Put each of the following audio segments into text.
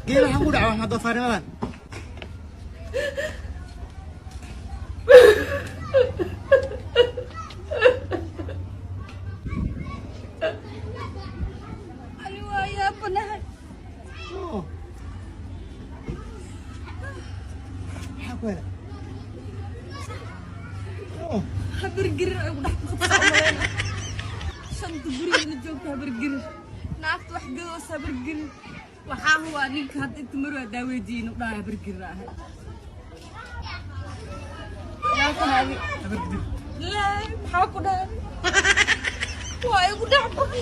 Geela waxaan ku dhaca waxaa doofaarnimadan. Ani waa yaabanahay. Oh. Maxaa ku helay? Oh. Habargirir ay ugu dhex qabsaa umaleyna. Shanta gurigana joogta habargirir, naagta wax gadoos habargirir. Waxaa hubaa ninka hadda inta marwaa daaweejiyin u dhahay habargirir ahay. Yaa tahay? Habargidir. Laa, maxaa ku dhahay? Waa igu dhex baqay.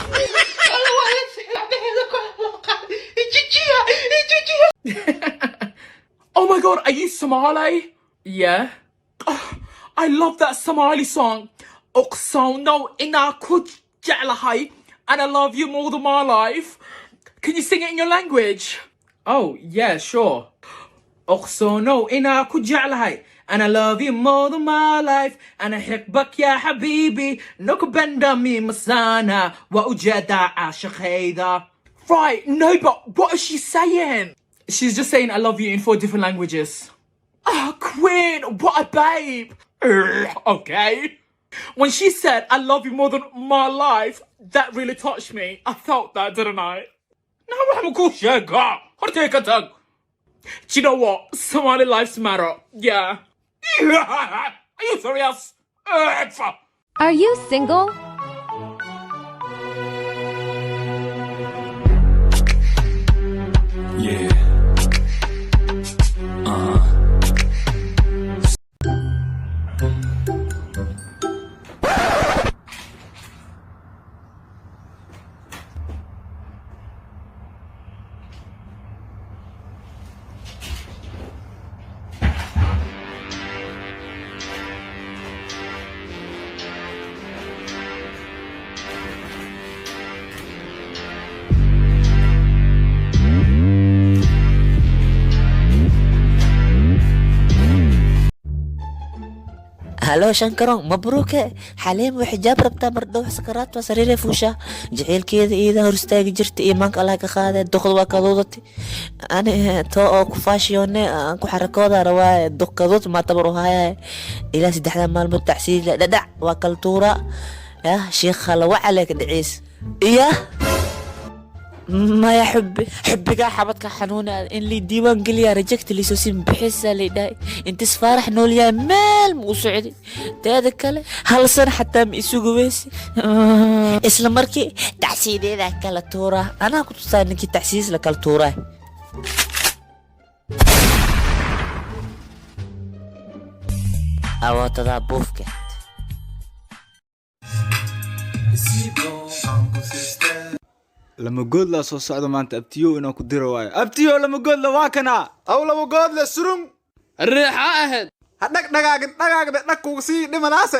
Oh my God, are you Somali? Yeah. Oh, I love that Somali song. Ogsoonow inaan ku jeclahay and I love you more than my life. Can you sing it in your language? Oh, yeah, sure. Ogsoonow inaan ku jeclahay and I love you more than my life. أنا أحبك يا حبيبي nakupenda mimi sana waa ujeedaa caashaqayda. Right, no, but what is she saying? She's just saying "I love you" in four different languages. Oh, queen, what a babe. Okay. When she said, "I love you more than my life," that really touched me. I felt that, didn't I? Now I'm a cool. Do you know what? Somali lives matter. Yeah. Are you serious? Are you single? Yeah. Uh-huh. Halo Shankaron, mabruuke. Xaliim way xijaab rabtaa mardhow. Sakaraad waa sariiray fuushaa. Jaceylkeeda iida hor istaagi jirta, iimaanka Allah ka qaadee. Duqda waa kaduudati. Ani too oo ku faashiyoone aan ku xarakooda rawaaye. Duq kaduud maa tabar u hayaye. Ilaa 3da maalmood tacsiid dhadhac waa kala tuuraa. Yah, sheekha la wacale ka dhiciis iya. Maya, xubbi xubbigaa xabadka xanuuna in lii diiwaan geliyaa reject liisoo sin bixisa lay dhahay. Intis Faarax nool yahay meel ma u socday. Teeda kale hal sana xataa ma isugu weysi. Isla markii tacsiideedaa kala tuuraa. Anaa ku tusaa ninkii tacsiis la kala tuuraa. Awootadaa buufka. Lama goodlaa soo socda maanta, abtiyo inaan ku diro waayo. Abtiyo, lama goodla waa kana. Aw, lama goodle surung. Riixa ahayd. Ha dhag dhagaagin, dhagaagde dhag kugu sii dhimanaase.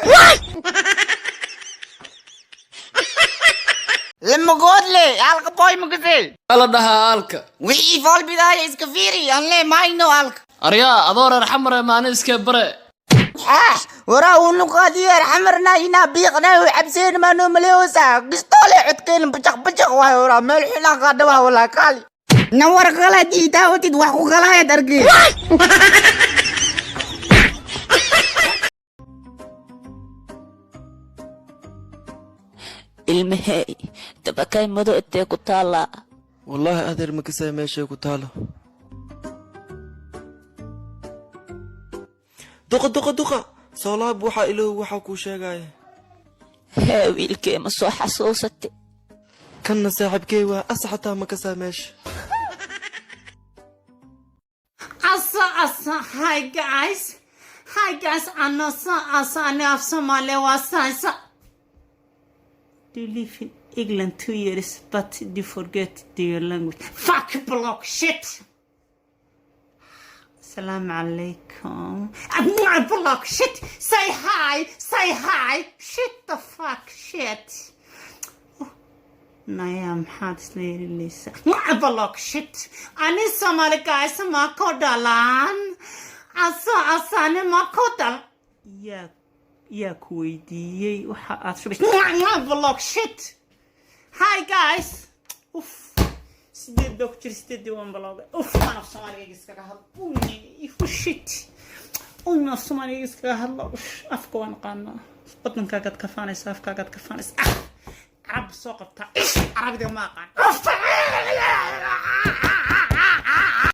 Lama goodle alka boy makasay. La dhahaa alka. Wixii fool bidaaya iska fiiri aan lee mayno alka. Aryaa, adoo reer Xamare maani iska bare. Ah, waraa unu qaadiyeer xamarna inaa biiqna cabseen maano maleyoosa gistoole codkeen bajaq bajaq waay. Waraa meel xunaa qaadha waa walaa kaali nawar kala diidaa watid wax ku kalaayad argeen. Ilmahey, tabakay mado intee ku taallaa? Wallaahi adeer, ma kasaya meeshay ku taalo. Duqa, duqa, duqa, soolaab waxaa ilow waxaa kuu sheegaya. Hee, wiilkee, ma soo xasuusatay? Kanna saaxiibkey waa asa, xataa ma kasaa meesha. Asa asa, hi guys. Hi guys, anasa asa ani af Soomaali waa saasa. Do you live in England 2 years but you forget your language? Fuck, block shit. Assalamu alaikum. Block shit. Say hi. Say hi. Shit the fuck shit. Naya, maxaad isla yeelinaysaa? Block shit. Ani Soomaali guys ma ku dhalan. Asa asani ma ku dhal. Yaa ku weydiiyey waxa aad shubaysa? Block shit. Hi guys. Uff. Sideed baa ku jira, sideeddii waan block-gay. Uf, waan af Soomaaliga iskaga hadlo. Uy, shit, uy, ma af Soomaaliga iskaga hadlo. Ush, afka waan aqaanaa. Waddankaagaad ka faanaysa, afkaagaad ka faanaysa. Ah, carab soo qabtaa. Ish, carabiga ma aqaan. Uf.